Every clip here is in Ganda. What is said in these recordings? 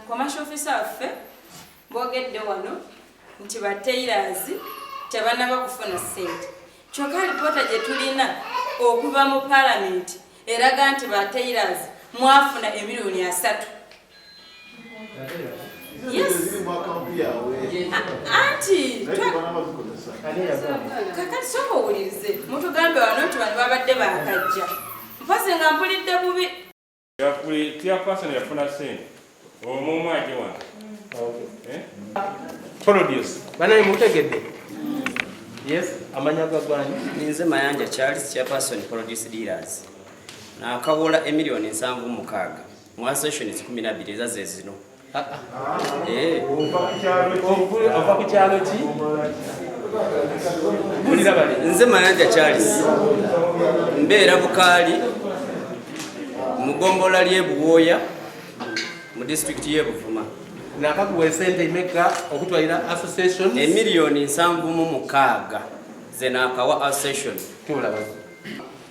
Commercial officer waffe boogedde wano nti ba tailors tebanaba kufuna ssente, kyokka alipoota gye tulina okuva mu Palamenti eraga nti ba tailors mwafuna emiliyoni 30. Yes. Anti kakati sooka owulirize, mutugambe wano nti bano babadde bakajja, mpozi nga mpulidde bubi. Buli chairperson yafuna sente omwomu aje wano. Eh? Produce. Banaye mutegedde? Yes, amanya gagwani? Ninze Mayanja Charles, chairperson, produce dealers. Nakawola emiliyoni 76 mu associations 12 eza ze zino. Eh, Ova ku kyalo ki? Bulira bali. Nze Mayanja Charles, mbeera Bukaali mu ggombolola ly'e Buwooya mu disitulikiti y'e Buvuma. Nakakuwa esente imeka okutwalira association? Emiliyoni 76 ze nakawa association. Tulaba.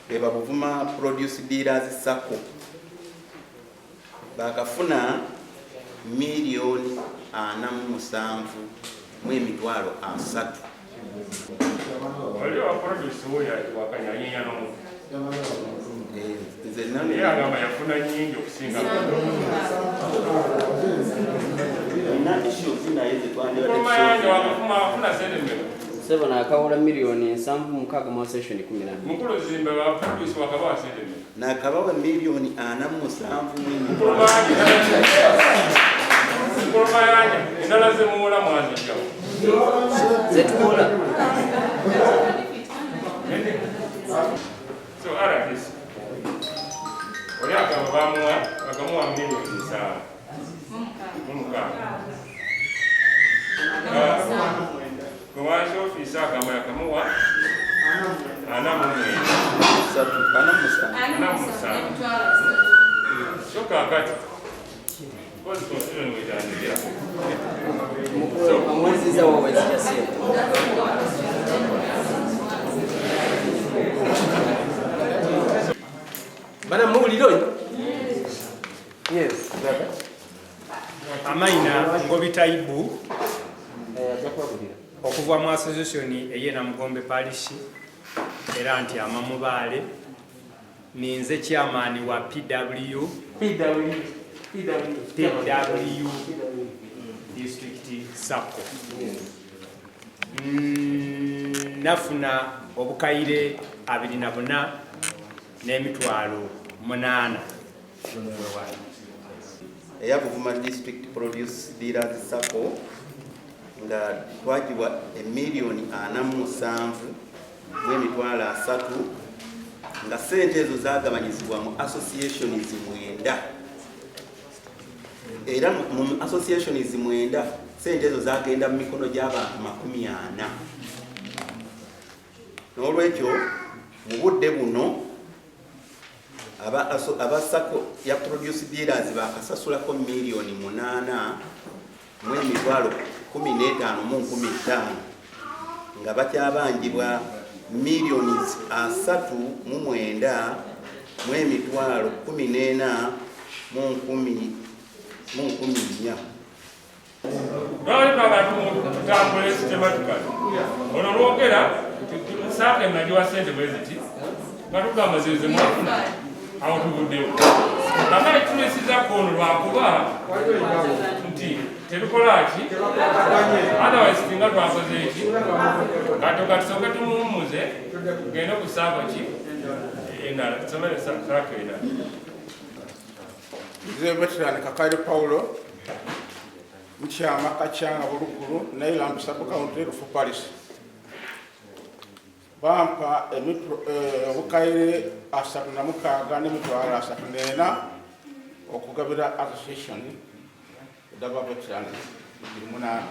Beba Buvuma Produce Dealers Sacco bakafuna 47,300,000. Oli wa produce wuyo wakanya anyinya n'omu. Eh, nze nange. Naye agamba yafuna nnyingi okusinga. Nina issues naye zetwandibadde. Mayanja wakafuma afuna sente mmeka? Sebo, nakawola 76 miliyoni mu association 12. Mukulu Zimba wa produce wakabawa sente mmeka? Nakabawa 47,000. Mukulu Mayanja, Mukulu Mayanja, endala zemuwola mwazijjawo? Zetuwola. So RDC oli agamba bamuwa bakamuwa 76 miliyoni. Commercial officer agamba yakamuwa 49. 47. 47. So kakati kozi confusion wetandikira. Omweziza wawe zijja sente. Bana muwulira oyo? Yes, brother. Amayina Ngobitaibu. Eh, ajja kubabulira. Okuva mu association ey'e Namugombe Parish, era nti Amamubaale, ninze chairman wa PW. PW. PW. PW District Sacco. Nafuna obukaire 24,800. Eya Buvuma District Produce Dealers Sacco nga twagibwa 47,300,000, nga sente ezo zagabanyizibwa mu associations 9, era mu associations 9 sente ezo zagenda mu mikono gy'abantu 40. N'olwekyo mu budde buno aba Sacco ya produce dealers bakasasulako 8,015,500, nga bakyabanjibwa 39,014,400. Lwali twagala tutambule systematically. Ono lwogera SACCO enagiwa sente bwe ziti, nga tugamba zeze mwafuna, awo tuvuddewo. Kakale tulesizako ono lwakuba nti tetukola ki, otherwise singa twakoze eki. Kati katusooke tumuwummuze, tugende ku SACCO ki endala, tusomere SACCO endala. Nze veteran Kakaire Paulo, nkyama Kacyanga Bulugulu, Nairambi Sub-County, Rufu Parish. Bampa obukaire 36,304 okugabira association edaba veteran biri munaana.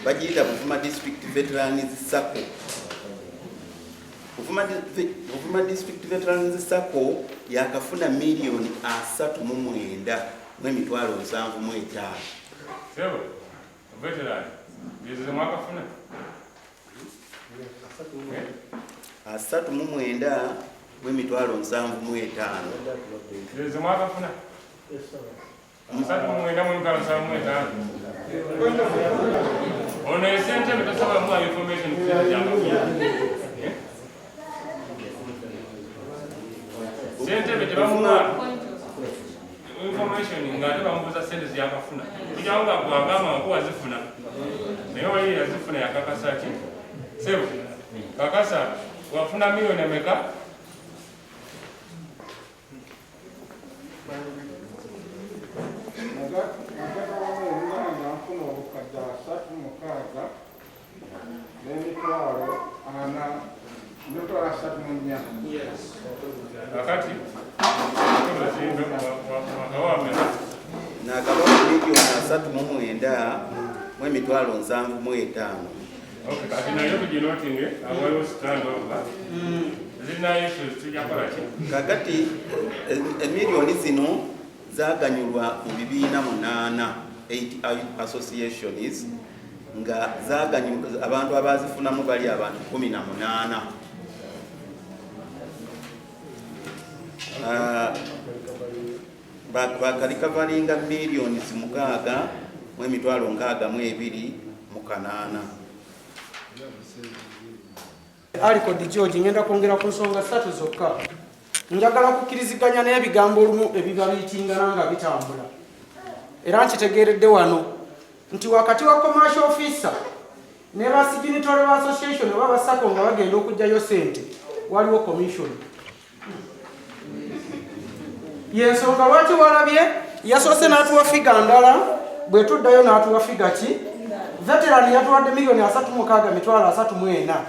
Bagiyita Buvuma District Veterans Sacco. Buvuma District Veterans Sacco yakafuna 39,075,000. Sebo veteran, ngeze mwakafuna? 39,075. Ngeze mwakafuna? 395. Ono esentebe tasobola muwa information ku sente gyakafuna. Sentebe tebamuwa information ng'ate bamubuuza sente zyakafuna. Kijjawo nga gwagamba nko wazifuna. Naye wali yazifuna yakakasa ki? Sebo, kakasa wafuna miliyoni ameka? Nagaba nfuna obukadde 36 n'emitwalo 4 emitwalo 34. Kakati wakawameka? Nagabawa miliyoni 39 mu emitwalo 75. Okay, kati nayo tuginotinge awaliwo stand over. Zirina issues, tujja kukola ki? Kakati emiliyoni zino zaganyulwa mu bibiina 8, 8 associations, nga zaganyulwa abantu abazifunamu bali abantu 18. Ah, bakalikavalinga miliyoni 6 mu emitwalo 62 mu 800. Alikodi George, ngenda kwongera ku nsonga ssatu zokka. Njagala kukkiriziganya n'ebigambo olumu ebiba biyitingana nga bitambula, era nkitegeeredde wano nti wakati wa commercial officer ne ba signatory ba association oba ba SACCO nga bagenda okuggyayo sente, waliwo commission. Yensonga lwaki walabye yasoose n'atuwa figure ndala, bwe tuddayo n'atuwa figure ki. Veteran yatuwadde miliyoni 36 mitwalo 34.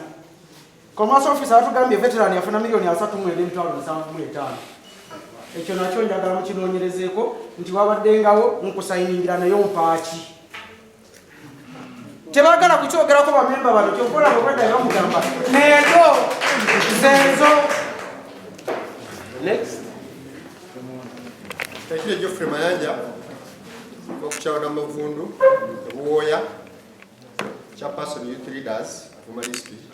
Commercial officer yatugambye veteran yafuna miliyoni 39 emitwalo 75. Ekyo nakyo njagala mukinoonyerezeeko nti wabaddengawo nkusayiningira naye mpaaki tebagala kukyogerako. Bamemba bano kyokola bwebadda bamugamba neezo zeezo. Next. Ekire Geoffrey Mayanja okukyalo Namavundu Obuwooya, chairperson Youth Leaders Buvuma District.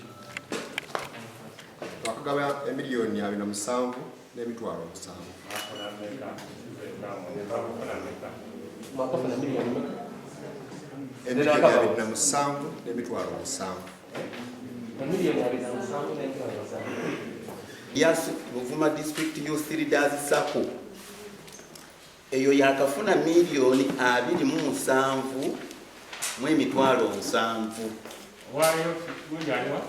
Twakagaba emiliyoni 27 n'emitwalo 7. Mwakafuna miliyoni meka? Emiliyoni 27 n'emitwalo 7. Emiliyoni 27 n'emitwalo 7. Yes, Buvuma District Youth Leaders SACCO eyo yakafuna miliyoni 27 mu emitwalo 7. Waayo gundi aliwa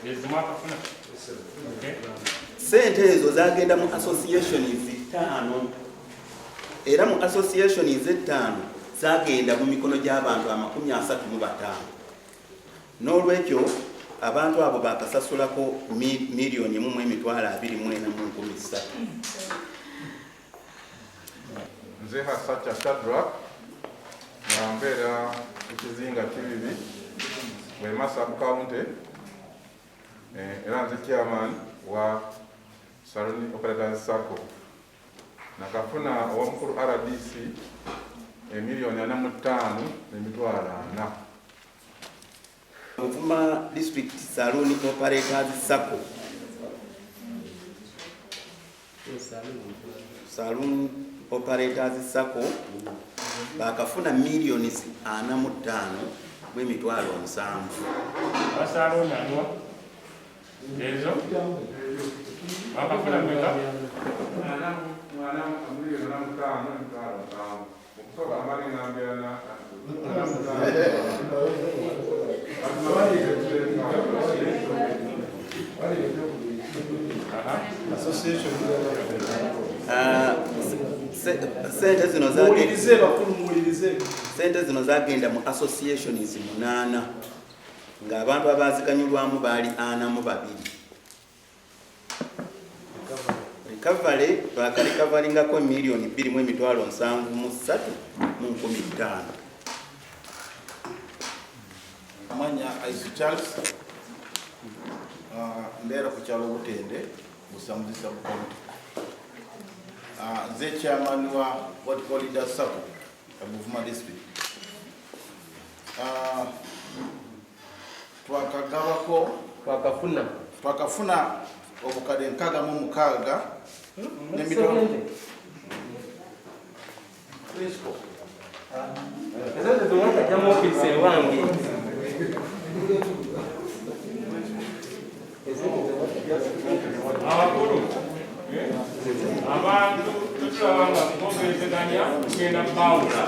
ezimu akafuna? Okay. Sente ezo zagenda mu associations ttaano, era mu associations ettaano zagenda mu mikono gy'abantu 35. N'olwekyo abantu abo bakasasulako miliyoni 1 mu emitwalo 24 mu 300. Nze Hasacha Shadrack, nga mbeera ku kizinga Kibibi, Bwema sub county, era nze chairman wa Saloon Operators SACCO. Nakafuna owamukulu RDC emiliyoni 45 emitwalo 4. Buvuma District Saloon Operators SACCO, Saloon Operators SACCO bakafuna miliyoni 45 mu emitwalo 7. Abasaalooni aliwa ezo bakafuna meka? Miliyoni 45 emitwalo 7. Okusooka mbali ngambira na Ah, sente zino Muwulirize bakulu, muwulirize. Sente zino zagenda mu associations 8, ng'abantu abaziganyulwamu baali 42. Recovery bakalikavaringako miliyoni 2 mu emitwalo 73 mu 500. Amanya Aisu Charles, mbeera ku kyalo Butende, Busamuzi sub county. Nze chairman wa what call leaders SACCO ya Buvuma District. Twakagabako Twakafuna. Twakafuna obukadde 66 n'emitwalo Principal. Esente zomwaka mu office ewange. Abakulu abantu tetulaba nga mwogerezeganya tugenda pawula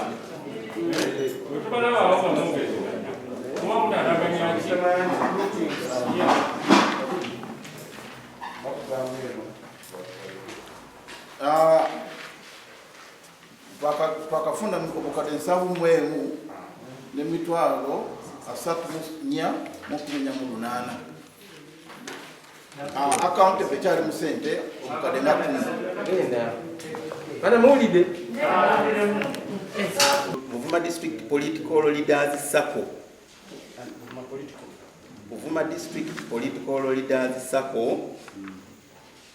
bwe tubalaba abo nga mwogerezeganya kuba mutalaganya ki. Twakafuna obukadde 71 n'emitwalo 3,418. Akawunti efe ekyali mu ssente obukadde nga 10. Bana muwulidde? Buvuma District Political Leaders Sacco. Buvuma District Political Leaders Sacco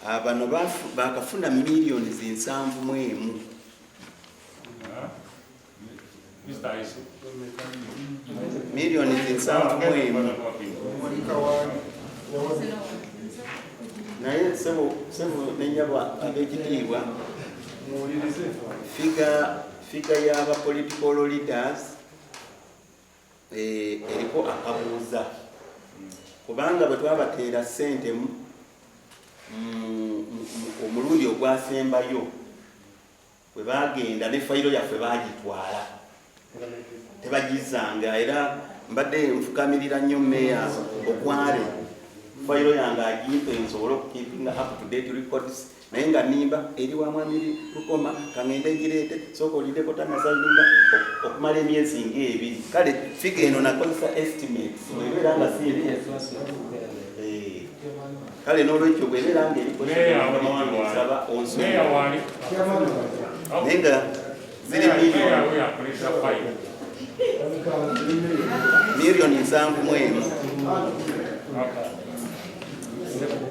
abano bakafuna miliyoni 71. Miliyoni 71. Naye sebo nenyabo ab'ekitiibwa, figure y'aba political leaders eriko akabuuza, kubanga bwe twabateera ssente omulundi ogwasembayo bwe bagenda ne fayiro yaffe bagitwala tebagizanga. Era mbadde nfukamirira nnyo meeya Okware, fayiro yange agimpe nsobole okukeepinga up to date records, naye nga nimba eri wa mwami Lukoma, kangende ngireete, sooka olindeko tanasayininga okumala emyezi ng'ebiri. Kale figure eno nakozesa estimates, bwebeera nga si kale n'olwekyo bwebeera nga erikosaba onsonyiwe, naye nga ziri miliyoni 71.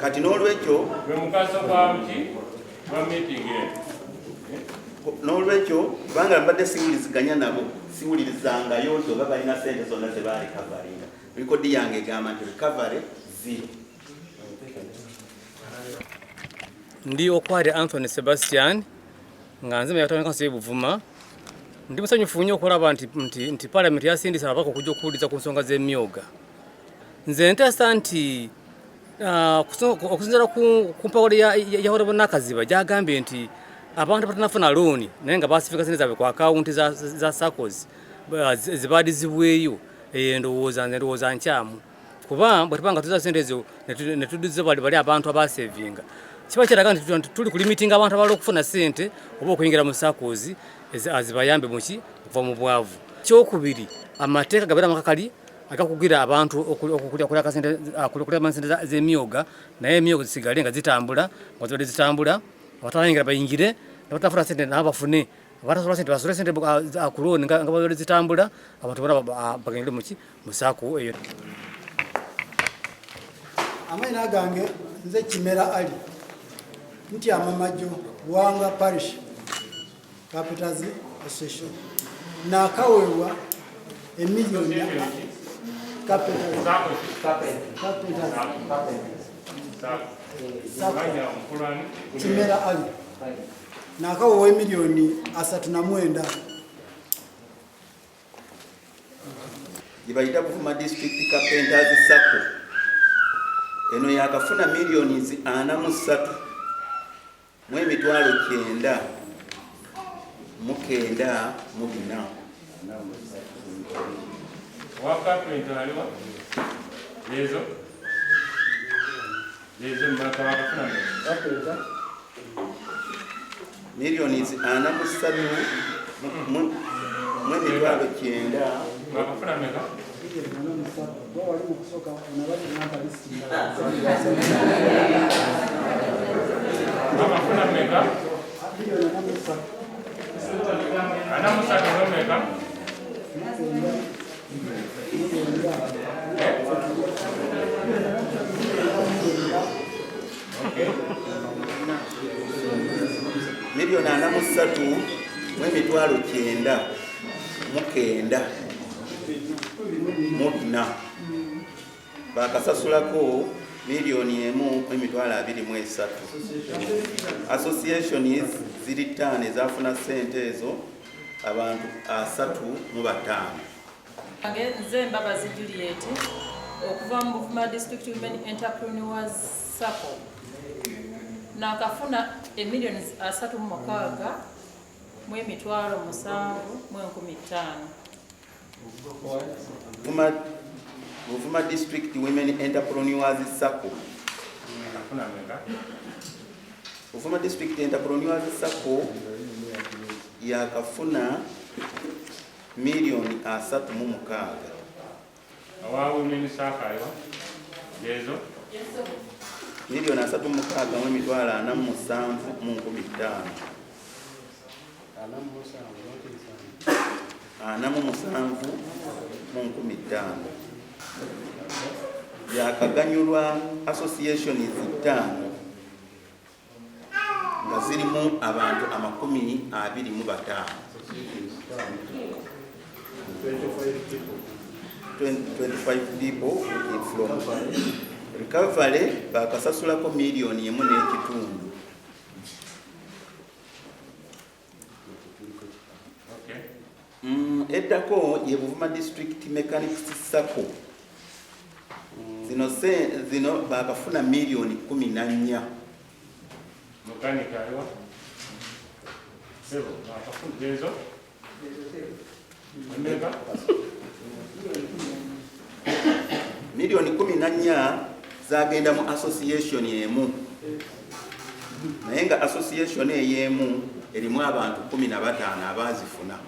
Kati n'olwekyo kubanga mbadde siwuliziganya nabo, siwulirizangayo nti oba balina sente zonna ze barecoveringa. Rekodi yange egamba nti recovery zero. Ndi Okware Anthony Sebastian nga nze meya wa kanso Buvuma. Ndi musanyufu nnyo okulaba nti parliament yasindisa ababaka okujja okuwuliriza ku nsonga z'emyoga. Nze nteesa nti okusinziira ku mpawula ya Honorable Nakaziba gy'agambye nti abantu abatanafuna looni naye nga basifika sente zaabwe ku akawunti za SACCOs zibaadizibweyo, ndowooza nze ndowooza nkyamu, kuba bwe tuba nga tuza sente ezo ne tuddiza bali abantu abasevinga, kiba kiraga nti tuli kulimitinga abantu abalala okufuna sente oba okuyingira mu SACCOs azibayambe muki okuva mu bwavu. Kyokubiri, amateeka gabeera amakakali agakugira abantu okulya sente z'emyoga, naye emyoga zisigale nga zitambula nga zibadde zitambula, abatayingira bayingire, abatafuna sente nabo bafune, abatasobola sente basole sente ku looni nga babadde zitambula, abantu bonna bagende muki mu SACCO eyo. Amanyina gange nze Kimera Ali, nti Amamajo Buwanga Parish Carpenters Association, nakaweebwa emiliyoni Kimera Ali, nakaweebwa emiliyoni 39. Gyebayita Buvuma District Carpenters Sacco, eno yakafuna miliyoni 43 mu emitwalo 994. Wa carpenter aliwa lezo lezo mwaka wakafuna miliyoni 43 mu emitwalo 9. Mwakafuna meka? Mwakafuna meka? 43 meka? Miliyoni 43 mu emitwalo 994. Bakasasulako miliyoni 1 mu emitwalo 23. Associations ziri 5 ezafuna ssente ezo. Abantu 35. Nze Mbabazi Juliet okuva mu Buvuma District Women Entrepreneurs Sacco, nakafuna emiliyoni 36 705. Buvuma District Women Entrepreneurs Sacco. Afuna meka? Buvuma District Entrepreneurs Sacco yakafuna miliyoni 36. Awa women sacco ayo jezo? 36 475,000. 47 mu 500 yakaganyulwa associations 5 nga zirimu abantu 25. 25 people from recovery, bakasasulako 1.5 miliyoni. Okay. Eddako ye Buvuma District Mechanics Sacco. Zino se zino bakafuna 14 miliyoni. Mukanika ayo sebo akafuna jezo emeka? 14 miliyoni zagenda mu association emu, naye nga association eyo emu erimu abantu 15 abazifuna.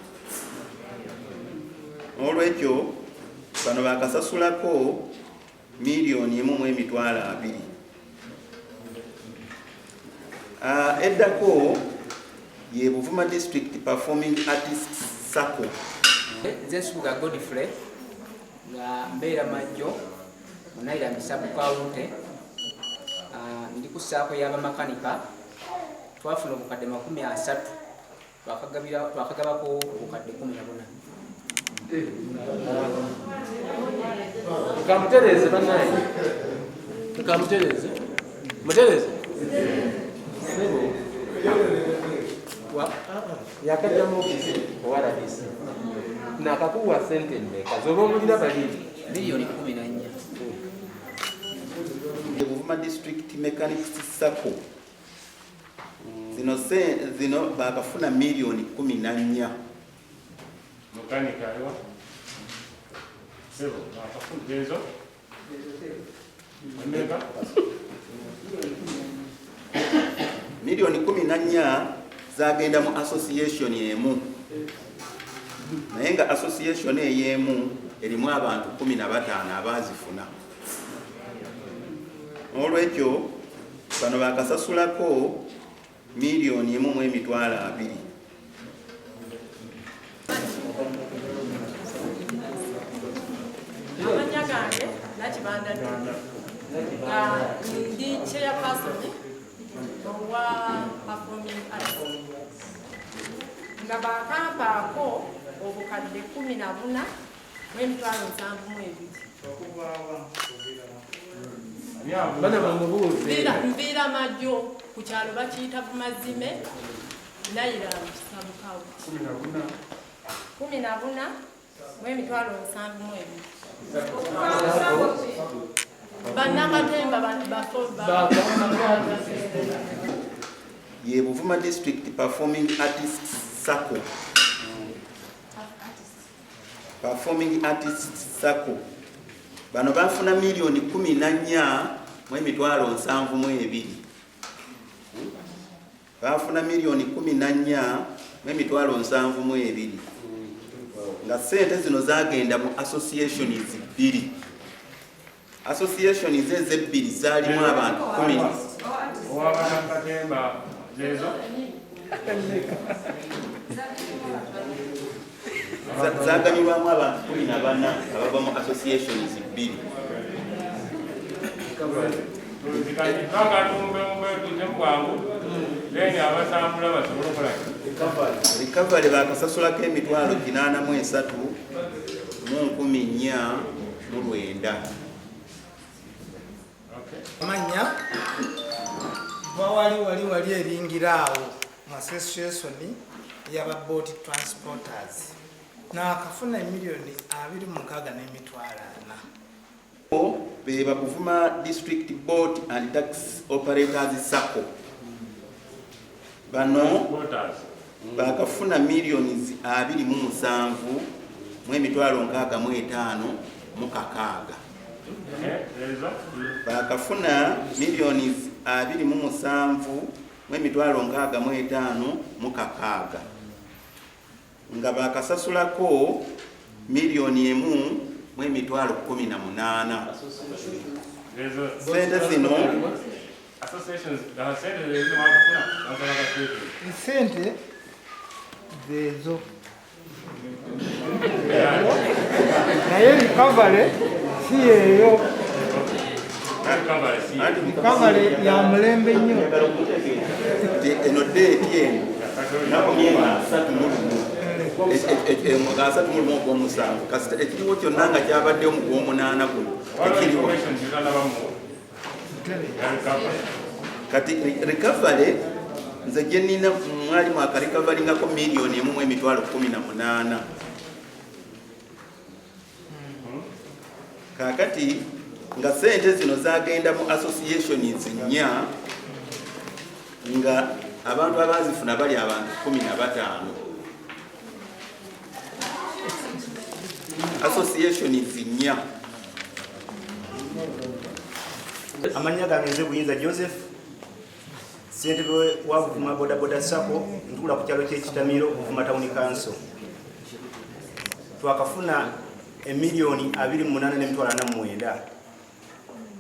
Olwekyo bano bakasasulako 1.2 miliyoni. Eddako ye Buvuma District Performing Artists Sacco. Nze Nsubuga Godfrey, nga mbeera Majjo mu Nairambi Sub-County. Ndi ku SACCO y'abamakanika. Twafuna obukadde 30, twakagabako obukadde 14. Kamutereze bannaye, kamutereze, mutereze. Sebo yakajja mu ofisi owa RDC nakakuwa sente mmeka zoba omulira bali? 14 miliyoni. Buvuma District Mechanics Sacco, zino se zino bakafuna 14 miliyoni. Mukanika ayo sebo akafuna jezo emeka? 14 miliyoni zagenda mu association emu, naye nga association eyo emu erimu abantu 15 abazifuna. Olwekyo bano bakasasulako 1.2 miliyoni. Amannya gange Nakibanda Ddu, nga ndi chairperson owa performing arts, nga bakampaako obukadde 14 702. Bana bamubuuze. Nviira Majjo, ku kyalo bakiyita Bumazime, Nairambi Sub-County. 14 702. Bannakatemba bafo. Ye Buvuma District Performing Artists Sacco. Performing Artists Sacco, bano bafuna 14 772. Bafuna 14 772, nga sente zino zagenda mu associations bbiri. Associations ezo ebbiri zaalimu abantu 10. Owabannakatemba zezo? Zaganyulwamu abantu 14 abava mu associations bbiri. Twagala tuze mu bwangu, then abatambula basobole okukola. Recovery bakasasulako 883,409. Amanya wali wali wali eringira awo mu association yaba boat transporters nakafuna emiliyoni 26,400. Beba Buvuma District Boat and Tax Operators Sacco. Bano bakafuna miliyoni 27 mu emitwalo 65 mu kakaaga. Bakafuna miliyoni 27 mu emitwalo 65 mu kakaaga nga bakasasulako miliyoni 1 mu emitwalo 18. Sente zino sente zezo naye recovery si yeeyo, recovery ya mulembe nnyo. Eno deeti eno nakumyema 31 ogw'omusanvu kasita ekiriwo kyonna nga kyabaddewo mu gw'omunaana guno tekiriwo. Kati recovery nze gye nnina mwalimu akarikavalingako miliyoni 1 mu emitwalo 18. Kaakati nga sente zino zagenda mu associations 4 nga abantu abazifuna bali abantu 15. Associations 4. Amannya gange nze Buyinza Joseph, ssentebe wa Buvuma Boda Boda Sacco, ntuula ku kyalo ky'Ekitamiro, Buvuma Town Council. Twakafuna emiliyoni 28 n'emitwalo 49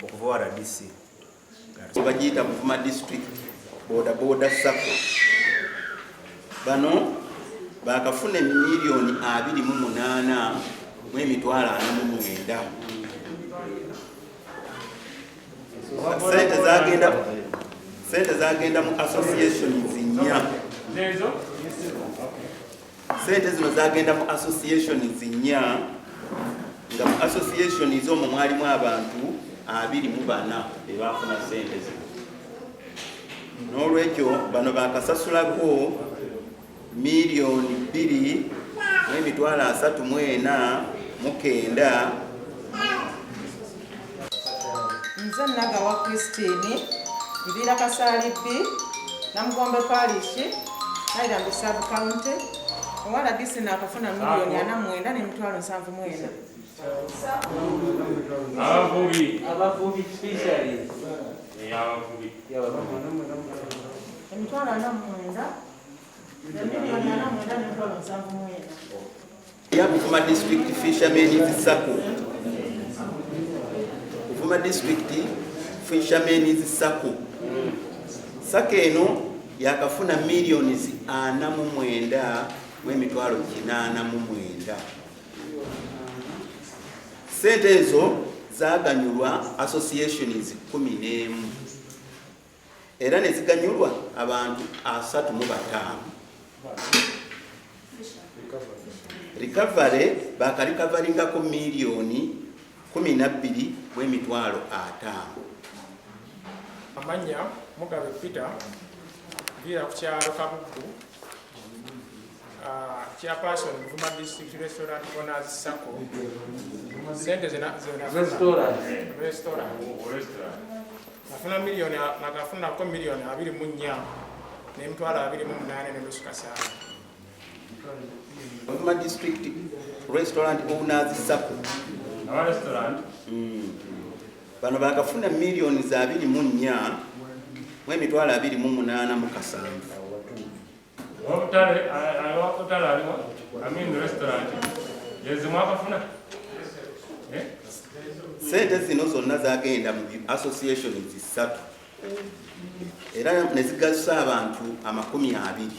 okuva wa RDC. Bagiyita Buvuma District Boda Boda Sacco. Bano bakafuna miliyoni 28 mu emitwalo 49. Sente zagenda mu associations 4. Sente zino zagenda mu associations 4 nga mu associations omwo mwalimu abantu 24 bebafuna sente zino. N'olwekyo bano bakasasulako miliyoni 2 mu emitwalo 34 mu kenda. Nze Nagawa Christine, Nviira Kasaali B, Namugombe Parish, Nairambi Sub County. Owa RDC nakafuna miliyoni 49 n'emitwalo 74. Abavubi fisheries. Emitwalo 49, miliyoni 49 n'emitwalo 74. Ya Buvuma District Fishermen's Sacco. Buvuma District Fishermen's Sacco. Sacco eno yakafuna miliyoni 49 mu emitwalo 89. Sente ezo zaganyulwa associations 11 era ne ziganyulwa abantu 35. Recovery bakarikavalingako miliyoni 12 mu emitwalo 5. Amannya Mugabe Peter, nviira ku kyalo Kabuggu, chairperson Buvuma District Restaurant Owners Sacco. Sente restaurant nafuna miliyoni, nakafunako miliyoni 24 n'emitwalo 28 n'enusu kasanvu. Buvuma District Restaurant Owners Sacco. Aba restaurant bano bakafuna miliyoni 24 mu emitwalo 28 mu kasanvu. Owobutale aliwa, I mean restaurant yezimwakafuna. Sente zino zonna zagenda mu associations 3 era ne zigasa abantu 20.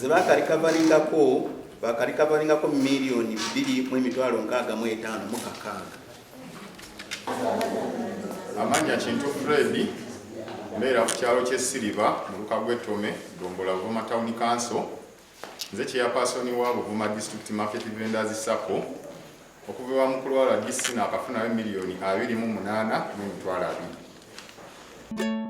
Ze bakarikavalingako miliyoni 2 mu emitwalo 65 mu kakaaga. Amannya Kintu Fred, mbeera ku kyalo ky'e Siriba mu luka gw'Ettome, Gombola Buvuma Town Council. Nze chairperson wa Buvuma District Market Vendors Sacco. Okuva wa mukulu wa RDC nakafunayo miliyoni 28 mu emitwalo 2.